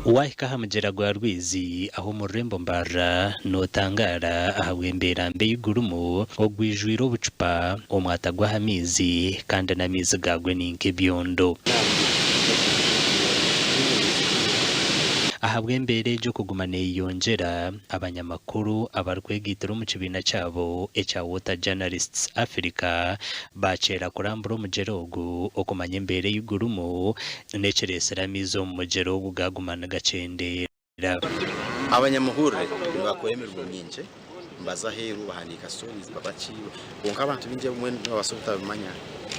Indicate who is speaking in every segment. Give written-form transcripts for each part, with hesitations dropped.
Speaker 1: Waahika aha mugyera gwa Rwizi aha omu rurembo Mbarara nootangaara ahabw'embeera mbi ei gurimu, ogwijwire obucupa, omwata gw'aha maizi kandi n'amaizi gaagwo ni nk'ebyondo. Ahabw'embeera egyo kuguma neeyeyongyera, abanyamakuru abarikwegaitira omu kibiina kyabo ekya Water Journalists Africa baakyera kurambura omugyera ogu okumanya embeera ei gurimu n'ekireetsire amaizi omu mugyera ogu gaaguma nigakyendeera.
Speaker 2: Abanyamahurire nibakora emirimo mingi, nibaza aheeru bahandiika stories baba ki, kwonka abantu baingi obumwe nibabaasa obutabimanya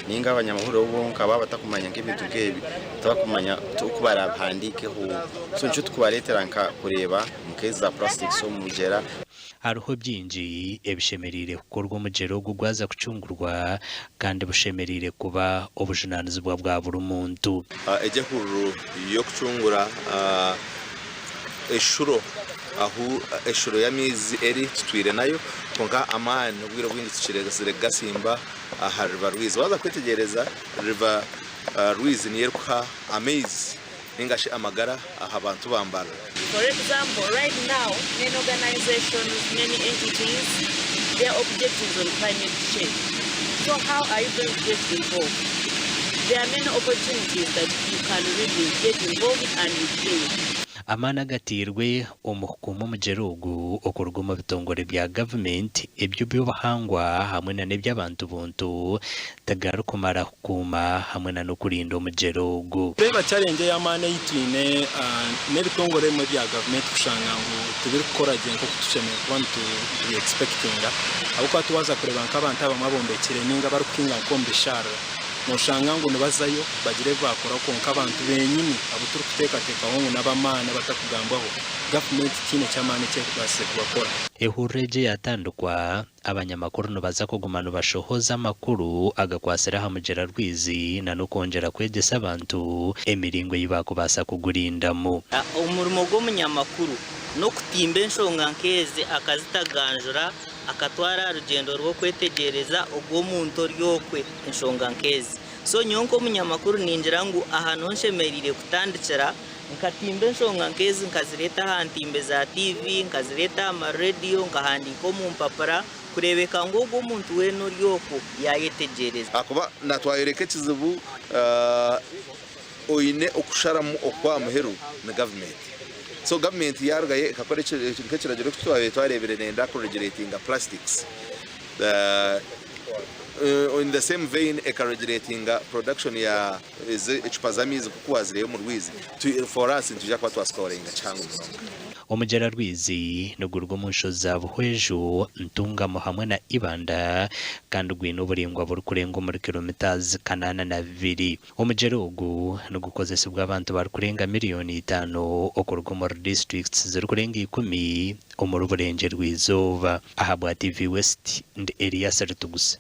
Speaker 2: ninga abanyamahurire bo bonka baaba batakumanya nk'ebintu nk'ebi tibakumanya oku baraabihandiikeho so nikyo turikubareetera nka kureeba nk'ezi za plastics omu mugyera.
Speaker 1: Hariho bingi ebishemereire kukorwa omugyera ogu gwaza kucungurwa kandi bushemereire kuba obujunaanizibwa bwa buri muntu.
Speaker 3: Egi ehururu y'okucungura eshuro ahu eshuro y'amaizi eri tutwire nayo kwonka amaani obwire obwingi tukirezire kugatsimba aha River Rwizi. Waaza kwetegyereza River Rwizi niyo erikuha amaizi ninga shi amagara aha bantu ba Mbarara.
Speaker 4: For example, right now many organizations, many entities, their objectives on climate change. So how are you going to get involved? There are many opportunities that you can really get involved and you gain.
Speaker 1: Amaani agatairwe omu kukuuma omugyera ogu okuruga omu bitongore bya gavumenti, eby'obuhangwa hamwe na n'eby'abantu buntu tigarikumara kukuuma hamwe na n'okurinda omugyera ogu.
Speaker 5: Reeba challenge ey'amaani ei twine n'ebitongore ebimwe bya gavumenti kushanga ngu tibirikukora gye nk'oku tushemereire kuba nitubi expectinga ahabw'okuba twaaza kureeba nk'abantu abamwe abombekire ninga abarikuhinga nk'omu bisharara noshanga ngu nibazayo bagira ebi baakora kwonka abantu benyini abu turikuteekateekaho ngu n'ab'amaani abatakugambwaho gavumenti tihaine ky'amaani eki erikubaasize kubakora.
Speaker 1: Ehururu egi eyatandikwa Abanyamakuru nibaza kuguma nibashohoza amakuru agakwatsire aha mugyera Rwizi na n'okwongyera kwegyesa abantu emiringo ei baakubaasa kugurindamu.
Speaker 6: Omurimo gw'omunyamakuru n'okutimba enshonga nk'ezi akazitaganjura akatwara aha rugyendo rw'okwetegyereza ogw'omuntu ori okwe enshonga nk'ezi. So nyowe nk'omunyamakuru ningira ngu aha niho nshemereire kutandikira Nkatimba enshonga nk'ezi nkazireeta aha ntimbe za tiivi, nkazireeta aha marediyo, nkahandiika omu mpapura kureebeka ngu ogwo omuntu weena ori okwo yaayetegyereza.
Speaker 3: Ahakuba na twayoreka ekizibu oine okusharamu okw'aha muheru ni gavumenti. So gavumenti yaarugayo ekakora nk'ekiragiro eki twabaire twareebire neeyenda kuregiretinga plastics. In the same vein ekaregiretinga production ya Ezi ecupa z'amaizi nk'oku waazireeba omu rwizi, for us nitwija kuba twasikoringa kihango munonga.
Speaker 1: Omugyera Rwizi niguruga omu nshozi za Buhweju, Ntungamo hamwe na Ibanda kandi gwine oburaingwa burikurenga omuri kilomitazi 82. Omugyera ogu nigukozesibwa abantu barikurenga miriyoni itaano okuruga omuri disiturikiti zirikurenga ikumi omuri Burengyerwa-izooba. Ahabwa TV West, ndi Elias Rutuguse.